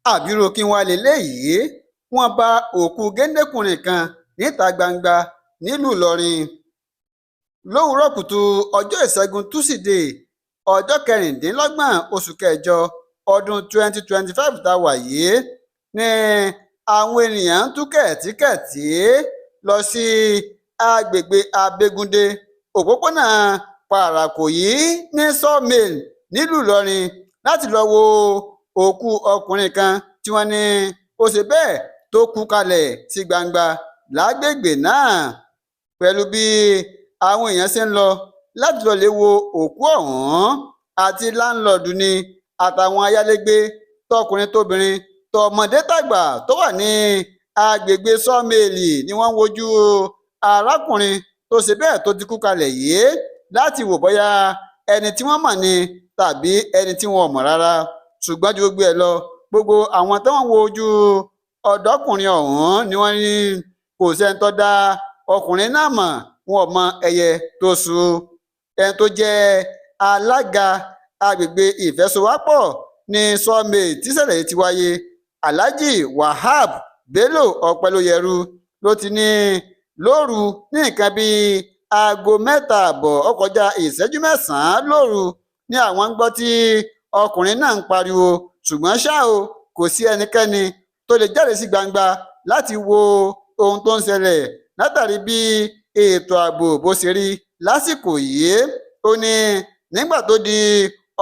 Àbírú kí wàá lélẹ́yìí, wọ́n bá òkú géńdé-kùnrin kan níta gbangba nílùú Ìlọrin lówùúrọ̀ kùtù ọjọ́ ìṣẹ́gun túṣídéé, ọjọ́ kẹrìndínlọ́gbọ̀n oṣù kẹjọ ọdún 2025 tá a wà yìí ni àwọn ènìyàn ń tú kẹ̀tíkẹ̀tí lọ sí agbègbè Abẹ́gundé, òpópónà Parakòyí ní Sawmill nílùú Ìlọrin láti lọ́ọ́ wo òkú ọkùnrin kan tí wọ́n ní ó ṣe bẹ́ẹ̀ tó kú kalẹ̀ sí gbangba lágbègbè náà. Pẹ̀lú bí àwọn èèyàn ṣe ń lọ láti lọ́ọ́ lè wo òkú ọ̀hún, àti láńlọ́ọ̀dù ni àtàwọn ayálégbé, tọkùnrin tóbìnrin tọmọdé tàgbà tó wà ní agbègbè Sawmill ni wọ́n ń wojú arákùnrin tó ṣe bẹ́ẹ̀ tó ti kú kalẹ̀ yìí láti wò bóyá ẹni tí wọ́n mọ̀ ni tàbí ẹni tí wọn ò mọ̀ rárá. Ṣùgbọ́n ju gbogbo ẹ̀ lọ, gbogbo àwọn tó ń wojú ọ̀dọ́kùnrin ọ̀hún ni wọ́n ní kò sẹ́ni tó dá ọkùnrin náà mọ̀, wọn ò mọ ẹyẹ tó su. Ẹni tó jẹ́ alága agbègbè Ìfẹsowápọ̀ ní Sawmill tíṣẹ̀lẹ̀ yìí ti wáyé, Alhaji Wahab Bello Ọpẹ́lóyẹrú, ló ti ní lóru ní nǹkan bíi aago 3:30 ó kọjá ìṣẹ́jú 9 lóru ni àwọn ń gbọ́ tí ọkùnrin náà ń pariwo. Ṣùgbọ́n ṣá o, kò sí ẹnikẹ́ni tó lè jáde sí gbangba láti wo ohun tó ń ṣẹlẹ̀ látàrí bí ètò ààbò bó ṣe rí lásìkò yìí. Ó ní nígbà tó di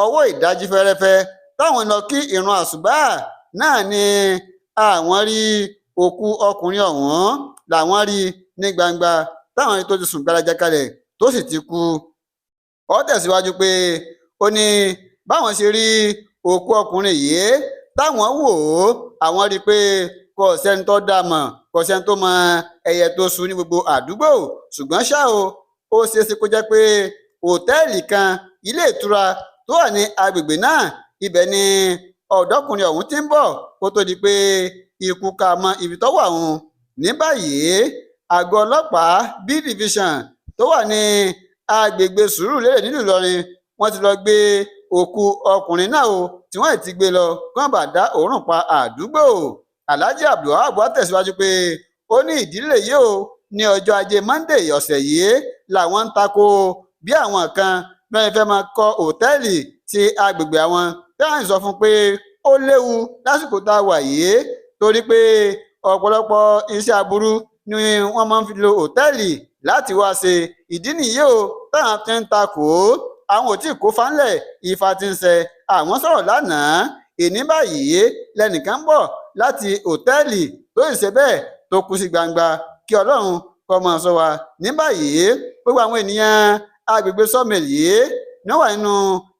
ọwọ́ ìdájí fẹ́rẹ́fẹ́ táwọn lọ kí ìrun àṣùbà náà ni àwọn rí òkú ọkùnrin ọ̀hún, làwọn rí ní gbangba táwọn tó ti sùn gbalaja kalẹ̀ tó sì ti kú. Ó tẹ̀síwájú pé ó ní báwọn ṣe rí òkú ọkùnrin yìí táwọn wò ó, àwọn rí i pé kò sẹ́ni tó dá mọ̀, kò sẹ́ni tó mọ ẹyẹ tó su ní gbogbo àdúgbò. Ṣùgbọ́n ṣá o, ó ṣeéṣe kó jẹ́ pé òtẹ́ẹ̀lì kan, ilé ìtura tó wà ní agbègbè náà, ibẹ̀ ni ọ̀dọ́kùnrin ọ̀hún ti ń bọ̀ kó tó di pé ikú ká mọ́ ibi tó wà òun. Ní báyìí, àgọ́ ọlọ́pàá B division tó wà ní agbègbè Sùúrùlérè nílùú Ìlọrin, wọ́n ti lọ gbé òkú ọkùnrin náà o, tí wọ́n ti gbé lọ kí wọ́n bá dá òórùn pa àdúgbò. Alhaji Abdulwahab wá tẹ̀síwájú pé ó ní ìdílé yìí o, ní ọjọ́ ajé Monday ọ̀sẹ̀ yìí làwọn ń tako bí àwọn kan bẹ́ẹ̀ fẹ́ máa kọ́ òtẹ́ẹ̀lì sí agbègbè àwọn, táwọn sọ fún pé ó léwu lásìkò tá a wà yìí torí pé ọ̀pọ̀lọpọ̀ iṣẹ́ aburú ni wọ́n máa ń fi lo òtẹ́ẹ̀lì láti wá ṣe. Ìdí nìyí o táwọn fi ń takò ó. Àwọn ò tí kó fánlẹ̀ ìfà tí ń ṣe àwọn sọ̀rọ̀ lánàá. Èní báyìí lẹ́nìkan ń bọ̀ láti òtẹ́ẹ̀lì tó sì ṣe bẹ́ẹ̀ tó kú sí gbangba. Kí Ọlọ́run kó máa ṣọ́ wa. Ní báyìí, gbogbo àwọn ènìyàn agbègbè Sawmill yìí ní wọ́n wà nínú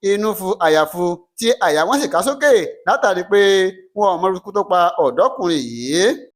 inú fu àyàfu tí àyà wọn sì ká sókè látàrí pé wọn ò mọ ikú tó pa ọ̀dọ́kùnrin yìí.